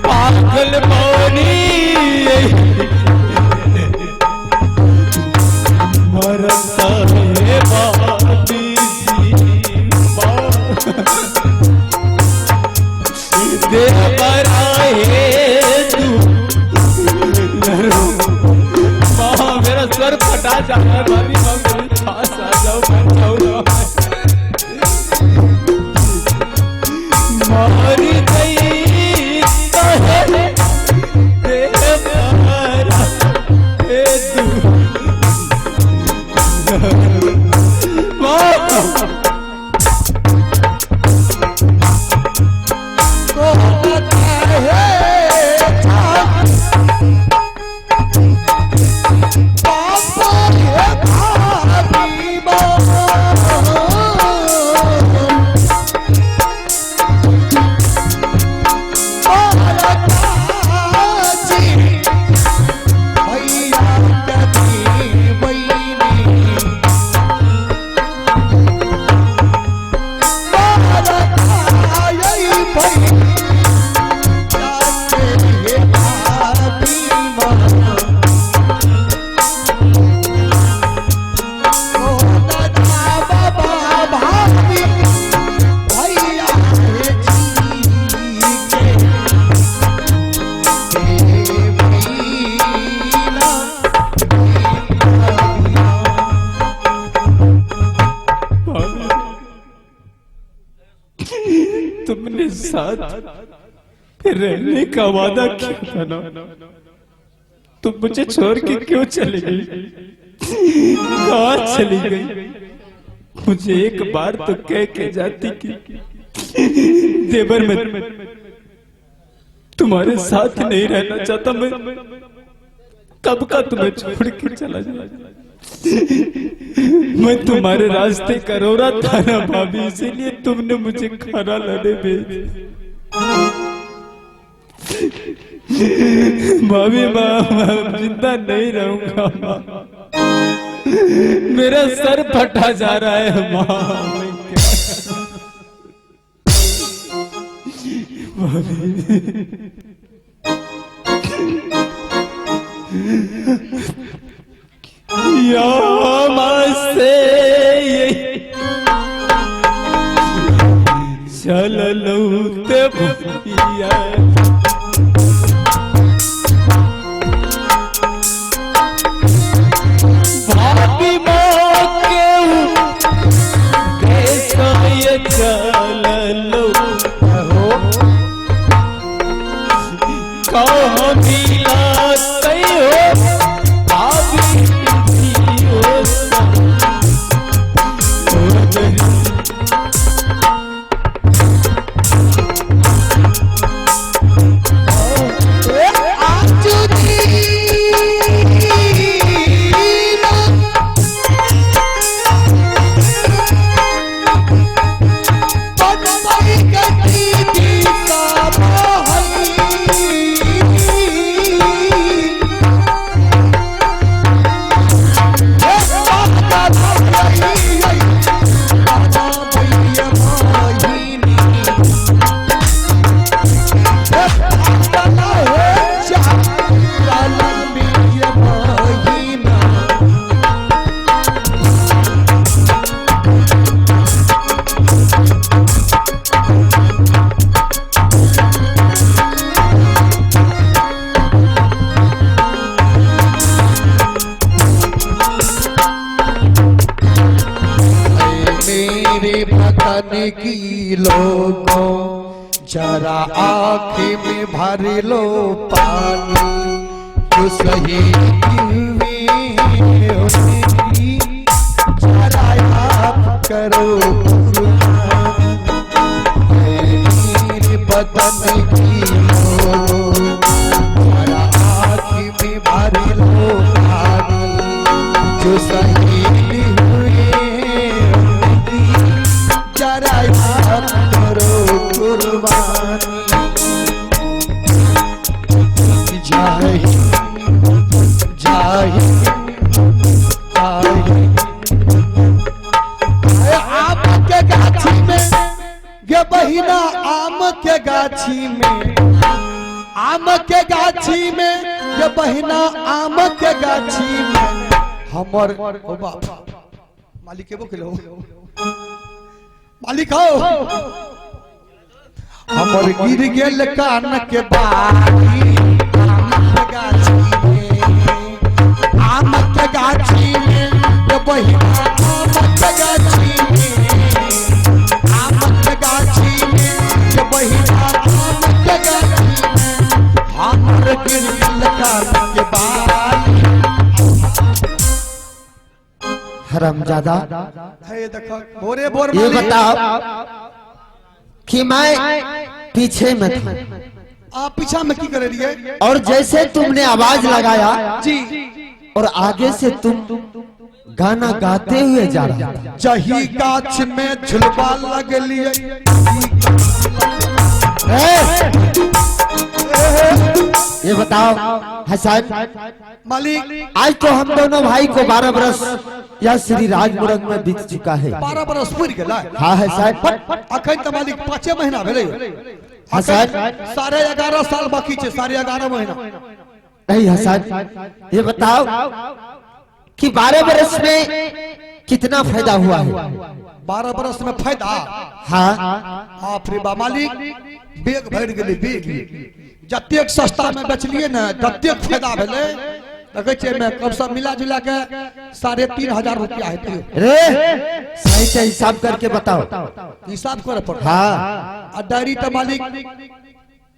पागल मोनी मरता है भाभी जी देवर आए तू माँ मेरा सर फटा जा रहा है भाभी माँ मेरे पास आ जाओ मैं जाऊँ मारी गई तुमने साथ रहने का वादा किया था ना, तुम मुझे छोड़ के क्यों चली गई? कहाँ चली गई? मुझे एक बार तो कह के जाती कि देवर मैं तुम्हारे साथ नहीं रहना चाहता, मैं कब का तुम्हें छोड़ के चला जा। मैं तुम्हारे रास्ते का रोड़ा था ना भाभी, इसीलिए तुमने मुझे खाना लाने भेज। भाभी माँ जिंदा नहीं रहूंगा माँ, मेरा सर फटा जा रहा है माँ। भाभी से चल लूते भैया भाभी माँ के चल लो कहाँ मिला हो भाभी। की लोगों जरा आँख में भर लो पानी, जो सही हुए जरा आप करो मेरे बदन की लोगों जरा आँख में भर लो पानी, जो सही हुए जरा याद करो कुर्बानी। जय जय जय आपके गाछी में गे बहिना आम के गाछी में, आम के गाछी में, गे बहिना आम के गाछी में हमर ओ बाप मालिक के बोकलो मालिक हो हमर गिर गेल कान के बारी आम के गाछी में, आम के गाछी में गे बहिना आम के गाछी में, आम के गाछी में गे बहिना आम के गाछी में हमर गिर गेल कान के बारी। हरामजादा हे देखो भोरे भोर ये बताओ कि मैं पीछे में था आप पीछा में की करे रहिए और जैसे तुमने आवाज लगाया जी और आगे से तुम गाना गाते हुए जा रहा था। जही गाछ में झुलवा लगलिए। ये बताओ हसन मालिक आज तो हम दोनों भाई को 12 बरस यह श्री राजमुरंग में बीत चुका है। 12 बरस पूर गेला। हाँ है साहब। अखन तो मालिक 5 महीना भेलै। हसन 11.5 साल बाकी छे, 11.5 महीना। नहीं हसन ये बताओ कि 12 बरस में कितना फायदा हुआ है? 12 बरस में फायदा? हाँ हाँ फिर बा मालिक बेग भर गेलै, बेग जतेक सस्ता में बेचलिए ने ततेक फायदा भेलै। देखै छियै एहिमे कम से मिला जुला के 3500 रुपया हेतै। रे सही से हिसाब करके बताओ। हिसाब करे पड़त। हाँ आ डायरी तऽ मालिक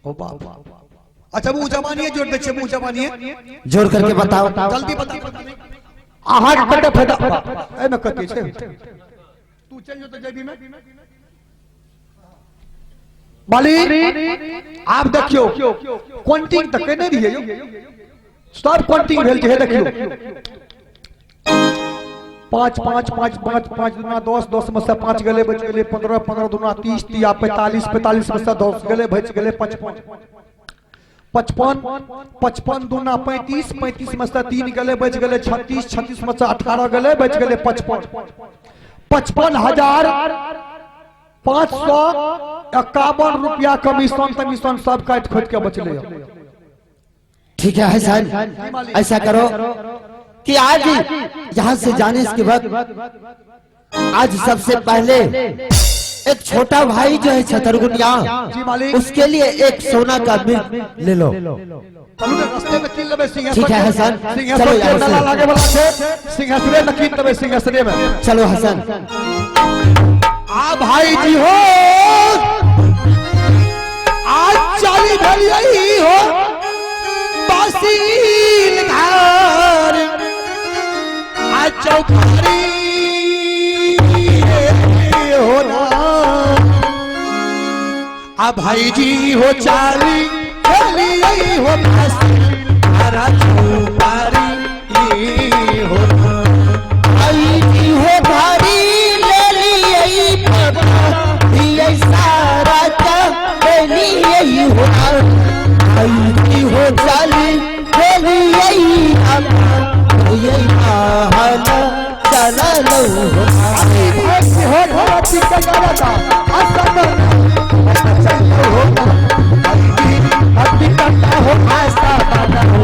ओ बाप। अच्छा मुँह जमानिए जोड़ दै छियै, मुँह जमानिए जोड़ करके बताओ जल्दी बताओ। अहाँ के कते फायदा एहिमे कते छै? तू चलि जो तऽ जेबी में। मालिक आप देखियो काउंटिंग तऽ केने रहियै यौ, सब काउंटिंग भेल छै। देखियो 5 5 5 5 5 दूना 10, 10 में से 5 गेलै बचि गेलै 15, 15 दूना 30, 30 45, 45 में से 10 गेलै बचि गेलै 55, 55 55 दूना 35, 35 में से 3 गेलै बचि गेलै 36, 36 में से 18 गेलै बचि गेलै 55, 55,551 रुपया कमीशन तमीशन सब काटि खोटि के बचलै। ठीक है हसन ऐसा करो कि आज यहाँ से जाने के बाद आज सबसे पहले एक छोटा भाई जो है छतरगुनिया उसके लिए एक सोना का मिर्ग ले लो। रास्ते में कीन लेबै सिंहेश्वर। ठीक है हसन सिंहेश्वर के मेला लागे वाला छै, सिंहेश्वरे में कीन लेबै, सिंहेश्वरे में। चलो हसन। आ भाई जी हो आज चाली भलियई हो बासील घर आज चौपारी हो ना। आ भाई जी हो चाली भलियई हो बासील घर चौपारी हो ना। भाई जी हो भारी ले लिए पापा ये सारा ले लिए हो भाई जी हो चाली ले लिए ये महल चला लो। भाई जी हो धरती के गाता असन चल हो भाई जी धरती का हो ऐसा बना हो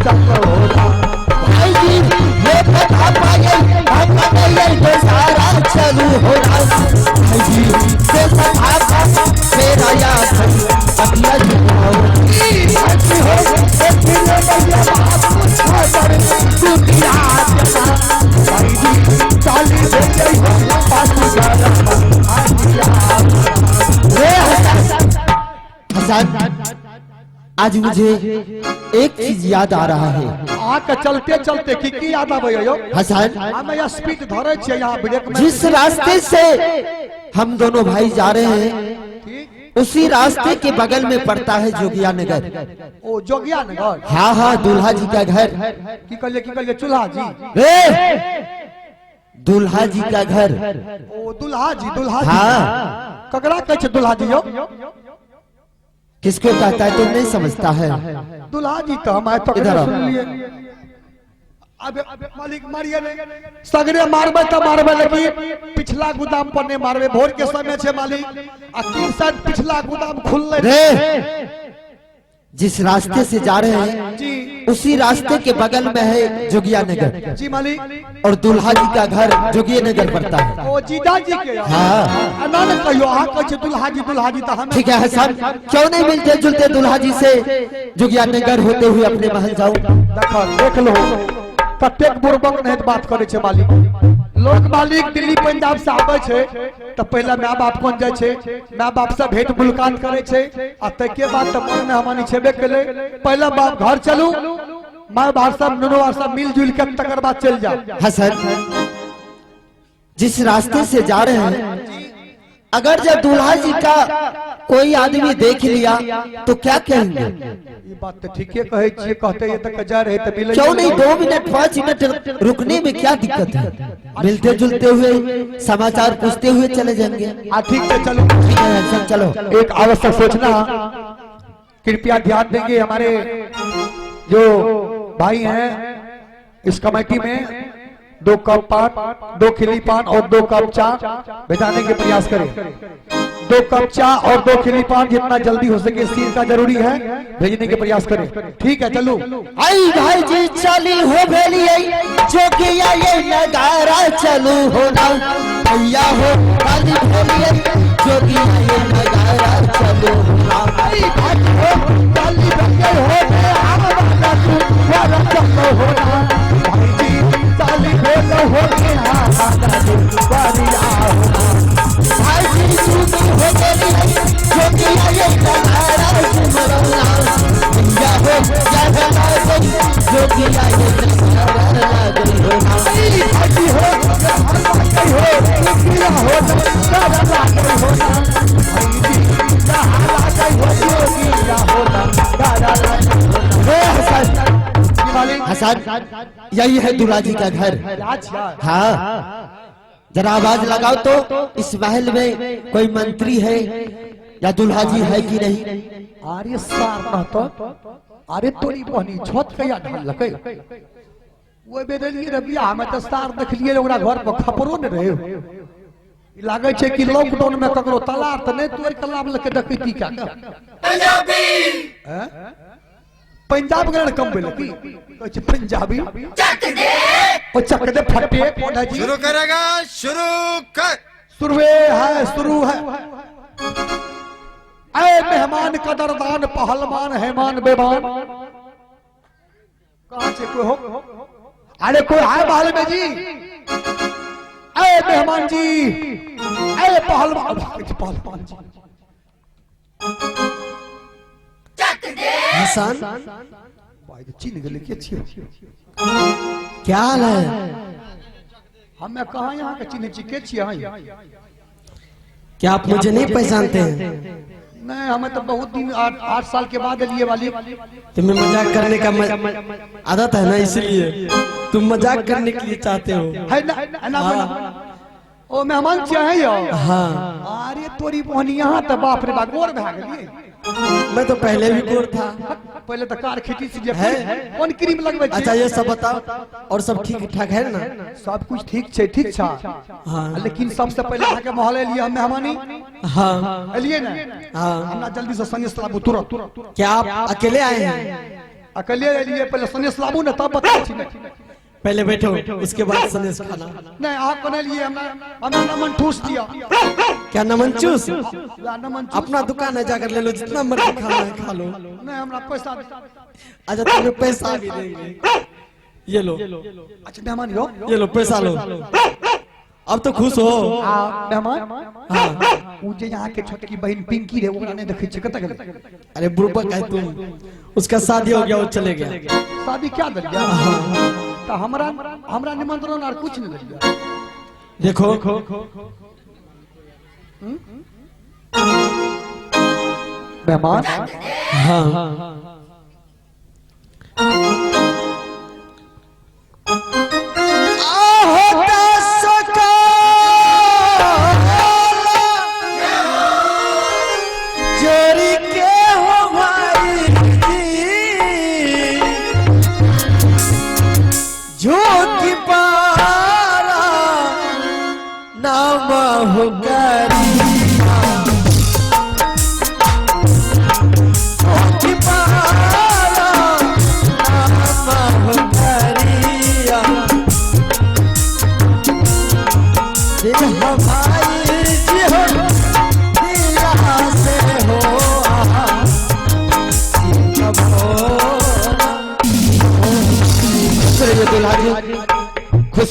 चल हो भाई जी ये कथा पाए हम ये तो सारा चलू हो भाई जी से कथा मेरा याद अभिया जुड़ाओ भाई जी हो फिर भैया बाप छतर दुनिया भाई जी चाली भेजई हो पास गाना। रे हसन आज मुझे एक चीज याद आ रहा है। आके चलते चलते की की याद आबै यौ हसन हम यहाँ स्पीड धरै छियै यहाँ ब्रेक में। जिस रास्ते से हम दोनों भाई जा रहे हैं उसी रास्ते के बगल में पड़ता है जोगिया नगर। ओ जोगिया नगर? हाँ हाँ दूल्हा जी का घर। की कहलिए चूल्हा जी? रे दूल्हा जी का घर। ओ दूल्हा जी, दूल्हा जी। हाँ ककरा कहै छै दूल्हा जी यौ? किसको कहता है तुम नहीं समझता है? दूल्हा जी तो हम आइ तक इधर आओ। सुनलिए। अबे मालिक मारिए नहीं, सगरे मारबे त मारबे, लेकिन पिछला गोदाम पर नहीं मारबे। भोर के समय छे मालिक, आ की शायद पिछला गोदाम खुलले रे। जिस रास्ते से जा रहे हैं जी उसी रास्ते के बगल में है जोगिया नगर जी मालिक। और दुल्हा जी का घर जोगिया नगर पड़ता है। ओ जीजा जी के? हाँ। ना ना कहियो, अहाँ कहै छी दुल्हा जी दुल्हा जी, त हम ठीक है हसन, क्यों नहीं मिलते जुलते दुल्हा जी से जोगिया नगर होते हुए अपने महल जाऊं। देख देख लो कतेक बुरबक नहीं बात करे छे मालिक लोग। मालिक दिल्ली पंजाब से आबै छे त पहले my बाप कोन जाय छे, my बाप से भेंट मुलाकात करे छे, आ तके बाद त मन में हमानी छेबे केले। पहले बाप घर चलू, my बाप सब नुनो आर सब मिल जुल के तकर बाद चल जाओ। हसन, जिस रास्ते से जा रहे हैं अगर जब दुल्हा जी का कोई आदमी देख लिया तो क्या कहेंगे? ई बात तो ठीके कहै छियै, कहते ये तक जा रहे त मिले क्यों नहीं 2 मिनट 5 मिनट रुकने में क्या दिक्कत है? मिलते जुलते हुए समाचार पूछते हुए चले जाएंगे। आ ठीक है चलो, ठीक है हसन चलो। एक आवश्यक सूचना, कृपया ध्यान देंगे हमारे जो भाई हैं इस कमेटी में, 2 कप पान, 2 खिली पान और 2 कप चाय भेजाने के प्रयास करें। 2 कप चाय और 2 खिली पान जितना जल्दी हो सके, इस चीज का जरूरी है, भेजने के प्रयास करें। ठीक है चलो। आई भाई जी चली हो भेलिए जोगिया ये नगारा चलू हो ना भैया हो काली भेलिए जोगिया ये नगारा चलू हो ना। आई भाई हो काली भेलिए हो ने आम वाला तू वाला चलो हो ना भाई जी काली भेलो हो ने आम वाला तू वाला हो ना। भाई जी चूमी हो भेलिए जोगिया ये नगारा चलू ना भैया हो जगला जोगिया ये नगारा चलू हो ना। आई भाई हो हर भाई हो जोगिया हो नगारा लागल हो ना भाई जी जहाँ लागल हो जोगिया हो नगारा लागल हो ना। हे हसन, हसन यही है दुल्हा जी का घर। हाँ जरा आवाज लगाओ तो इस महल में कोई मंत्री है या दुल्हा जी है कि नहीं? अरे सार रहतो, अरे तोरी बहनी छत कहिया ढालकै? ओहि बेर एलियै रे बियाह में त सार देखलियै ओकरा घर पर खपरो ने रहे। लागै छै कि लॉकडाउन में ककरो ताला त नहि तोड़ि के लाबलकै डकैती कए के। पंजाबी पंजाब के कम बोले की कहै छै पंजाबी चक दे ओ चक दे फटे कोन है जी। शुरू करेगा शुरू कर, शुरुए है शुरू है। ऐ मेहमान कदरदान पहलवान हैमान बेमान, कहां से कोई हो? अरे कोई है महल में जी? ऐ मेहमान जी, ऐ पहलवान पहलवान जी। हसन भाई चिन्ह गेलै के छियै? क्या हाल है? हमें कहां यहाँ के चिन्ह छी, के छियै अहाँ? क्या आप मुझे नहीं पहचानते हैं? नहीं, हमें तो बहुत दिन 8 साल के बाद लिए वाली। तुम्हें मजाक करने का आदत है ना, इसलिए तुम मजाक करने के लिए चाहते हो है ना? है ना? ओ मेहमान छियै है यो? हाँ। अरे तोरी बहनी यहाँ तो बाप रे बाप गोर भए गेलियै। मैं तो पहले भी गोर था। पहले तो कार खेती से है, कौन क्रीम लगबै छी? अच्छा ये सब बताओ, और सब ठीक ठाक है ना? सब कुछ ठीक छै, ठीक छा। हाँ। लेकिन सबसे पहले अहाँ के महल एलियै हम मेहमानी। हाँ एलियै ने? हाँ। हमरा जल्दी से सनेस लाबू तुरंत। क्या आप अकेले आए हैं? अकेले एलियै, पहले सनेस लाबू ने तब बताबै छी। पहले बैठो उसके बाद सनेस खाना। नहीं आप बना लिए हमरा नमन ठूस दिया। क्या नमन चूस? नमन चूस अपना दुकान है, जाकर ले लो, जितना मर्जी खाना है खा लो। नहीं हमरा पैसा। अच्छा तुम्हें पैसा भी देंगे, ये लो। अच्छा मेहमान यो, ये लो पैसा लो, अब तो खुश हो। मेहमान हाँ उ जे यहाँ के छोटकी बहन पिंकी रे ओकरा नहीं देखै छी, कतऽ गेलै? अरे बुड़बक है तुम, उसका शादी हो गया, वो चले गया। शादी क्या देलियै? तो हमरा हमरा निमंत्रण और कुछ नहीं देलियै। देखो मेहमान हाँ जोरी के हो भाई जी, झूम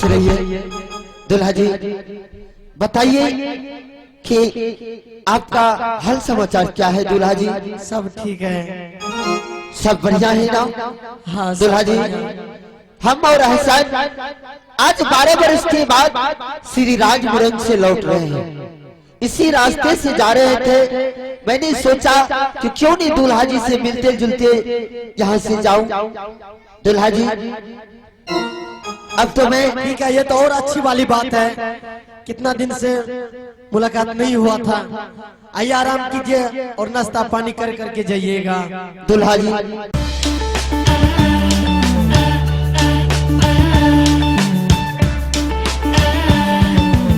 खुश रहिए। दुल्हा जी बताइए कि आपका हाल समाचार क्या है? दुल्हा जी सब ठीक है, सब बढ़िया है ना? हाँ दुल्हा जी, हम और एहसान आज 12 बरस के बाद श्री राज मुरंग से लौट रहे हैं। इसी रास्ते से जा रहे थे, मैंने सोचा कि क्यों नहीं दुल्हा जी से मिलते जुलते यहाँ से जाऊं। दुल्हा जी अब तो मैं ठीक है, ये तो और अच्छी वाली बात है, कितना दिन से मुलाकात नहीं हुआ था। आइए आराम कीजिए और नाश्ता पानी कर करके जाइएगा। दुल्हा जी।